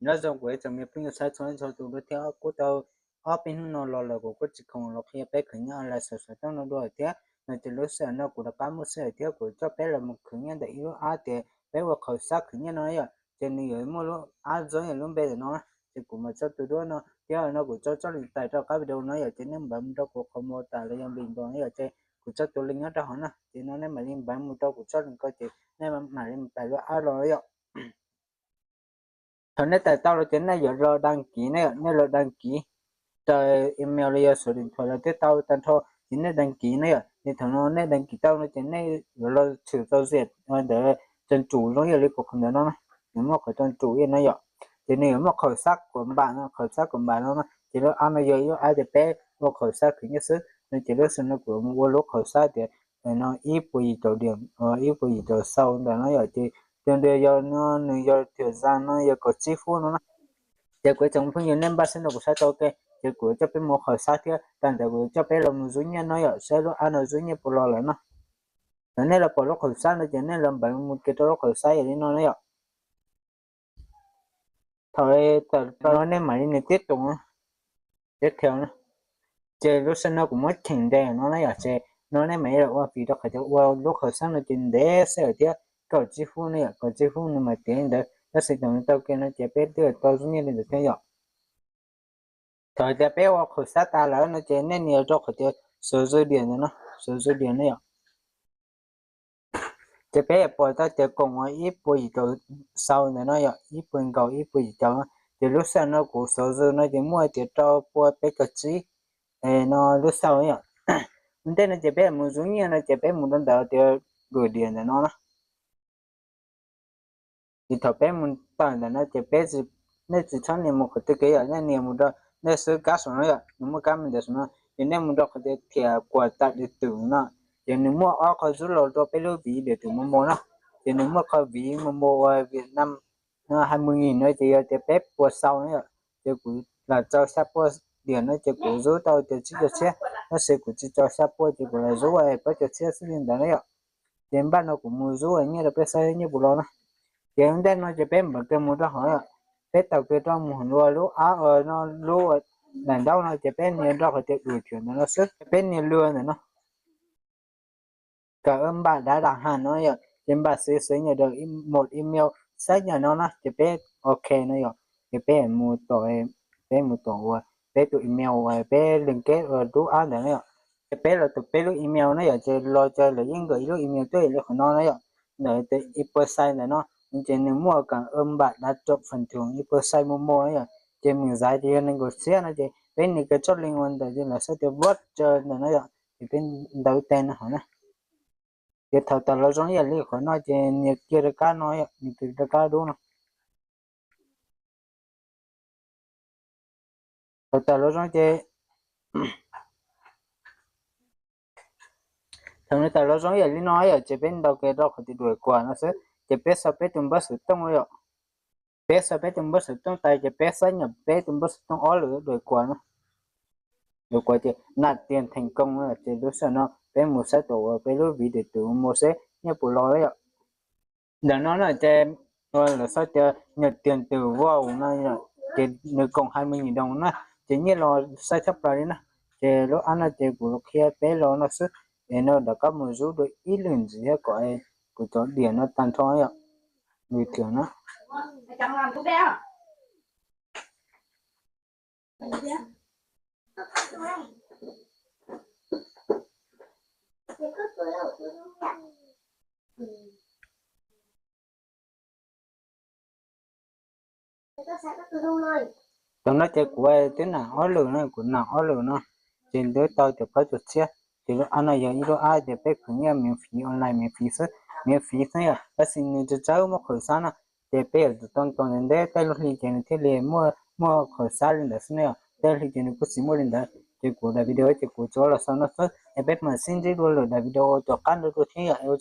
Nyob zoo kuv ib tsoom me phooj ywg txhua leej txhua tus dua thiab, kuj tau ob peb hnub no los lawm kuv kuj tsis khoom los qhia peb khwv nyiaj online xov xov tooj no dua thiab no ces lub sij hawm no kuv rov qab muaj sij hawm thiab kuv coj peb los mus khwv nyiaj ntawm ib lub app tias peb ua qhawv xab khwv nyiaj no yom, ces nws yuav muaj lub app zoo yam lub npe ntawm no. Ces kuv mam tso tus duab no thiab no kuv tso txoj link tais rau qab video no yom, ces nej npawv mus rau kuv qhov mos tas los yog npis npos no yom, ces kuv tso tus link nyob rau hauv no, ces no nej mam li npawv mus rau kuv txoj link ko ces nej mam li mus tais lub app los yom. Thaum nej tais tau los ces nej yuav los đăng ký ne yom, nej los đăng ký raws email los yog số điện thoại los twb tau tag nrho, ces nej đăng ký ne yom. Ces thaum no nej đăng ký tau no ces nej yuav los thử giao dịch ntawm trang chủ zoo yam li kuv qhov ntawm no na, nws muaj qhov trang chủ ib no yom. Ces nws yuav muaj qhawv xab kuv npam no, qhawv xab kuv npam no na, ces lub app no yog ib lub app tias peb ua qhawv xab khwv nyiaj xwb no. Ces lub sij hawm no kuv mus ua lub qhawv xab tias no ib puas yim caum diam, ib puas yim caum xau ntawm no yom. Ces tus ntiag yog no nws yog thời gian no yog kaum tsib phút no na. Ces kuv ib tsoom phooj ywg nej npaj seb no kuv saib tau ke, ces kuv coj peb mus qhawv xab thiab tag ntawd kuv coj peb los mus zub nyiaj no yom, saib lub app no zub nyiaj puas los lawm no. Thaum nej los pom lub qhawv xab no ces nej los npawv mus kiag rau lub qhawv xab yam li no na yom. Thaum tawm no nej mam li nias tiếp tục, tiếp theo na. Ces lub sij hawm no kuv muab cheem ntes no na yom, ces no nej mam li los ua vim rau qhov tias ua lub qhawv xab no ces ntev sij hawm thiab kaum tsib phút ne yom, kaum tsib phút nws mam tiav li ntawd, tab sis thaum nws tau ke no ces peb twb tau zub nyiaj li ntawd thiab yom. Thaum tias peb ua qhawv xab tas lawm no ces nej nias rau qhov tias số dư điểm ntawm no, số dư điểm ne yom. Ces peb pom tau tias koom ib puas yim caum xau ntawm no yom, ib puas nkaus ib puas yim caum no. Ces lub sij hawm no kuv số dư no ces muaj tias rau pua peb caug tsib no lub xau yom. Ua ntej no ces peb mus zub nyiaj no ces peb mus rau ntawm tias gửi điểm ntawm no na. Ces thaum peb mus tawm ntawm no ces peb, nej tsis txhob nias mus qhov twg kiag yom, nej nias mus rau nej xwb kab saum no yom, nws muaj kab me ntawd saum no, ces nej mus rau qhov tias thiab quà tặng điện tử no, ces nws muaj ob qho zub los rau peb lub ví điện tử Momo na. Ces nws muaj qho ví Momo uas Việt Nam hai mươi nghìn no ces yog tias peb puas xau na yom, ces kuv los tau xya puas điểm no ces kuv zub tau tias tsib caug txhiab, tab sis kuv tsis tau xya puas ces kuv los zub plaub caug txhiab xwb li ntawd na yom. Ces npaj no kuv mus zub nyiaj rau peb saib nyiaj puas los na. Ces ua ntej no ces peb npawm kiag mus rau hauv yom, peb taus kiag rau mus hauv lub app no, lub daim ntaub no ces peb nias rau qhov tias gửi thưởng ntawm no xwb, peb nias lwm ntawm no, gửi email, đã đặt hàng no yom, ces bạn sẽ nhận được một email xác nhận no na, ces peb ok no yom, ces peb mus tom, peb mus tom uas peb tus email uas peb liên kết lub app ntawd na yom. Ces peb los tus peb lub email na yom, ces los ces lawv yeej nkawm ib lub email tuaj li qhov no na yom, ntawm ib puas xai ntawm no, ces nws muaj gửi email, đã nhận được phần thưởng ib puas xai Momo na yom, ces mim xaiv ces yog nees nkaum txhiab no ces peb nias kiag txoj link uas ntawm ces lawv sau tias voucher ntawm no yom, ces peb ntaus teg no hauv na. Ces thaum tawm los zoo yam li qhov no ces nias kiag rau kab no, nias kiag rau kab dub no. Thaum tawm los zoo ces, thaum nws tawm los zoo yam li no yom, ces peb ntaus kiag rau qhov tias đổi quà no xwb, ces peb sau peb tus npawb xov tooj yom. Peb sau peb tus npawb xov tooj tas ces peb xab nyam peb tus npawb xov tooj ob lwm đổi quà no. Đổi quà ces nạp tiền thành công no, ces lub sij hawm no peb mus saib tom uas peb lub ví điện tử Momo seb nyiaj puas los yom. Ntawm no na ces lawv sau tias nhận tiền từ Wow no, ces nws cộng hai mươi nghìn đồng na, ces nyiaj los sai tshaj plaws li na. Ces lub app no ces kuv los qhia peb los no xwb, es no rov qab mus zub dua ib lwm ntxiv thiab kom kuv cov điểm no tag nrho yom. Lwm tiam no. Thaum no ces kuv twb nạp ob lwm no, kuv nạp ob lwm no, ces twb tau tias plaub caug txhiab. Ces lub app no yog ib lub app tias peb khwv nyiaj miễn phí online, miễn phí xwb, miễn phí xwb yom, tab sis nws tsawg tsawg muaj qhawv xab no. Ces peb yuav tsum tau tos ntev ntev tej lub hli ces nws thiaj li muaj, muaj qhawv xab li ntawd xwb ne yom, tej lub hli ces nws kuj tsis muaj li ntawd. Ces kuv daim video ces kuv tsuas los xaus no xwb, es peb mam sib ntsib dua lwm daim video tom qab nrog dua thiab yom.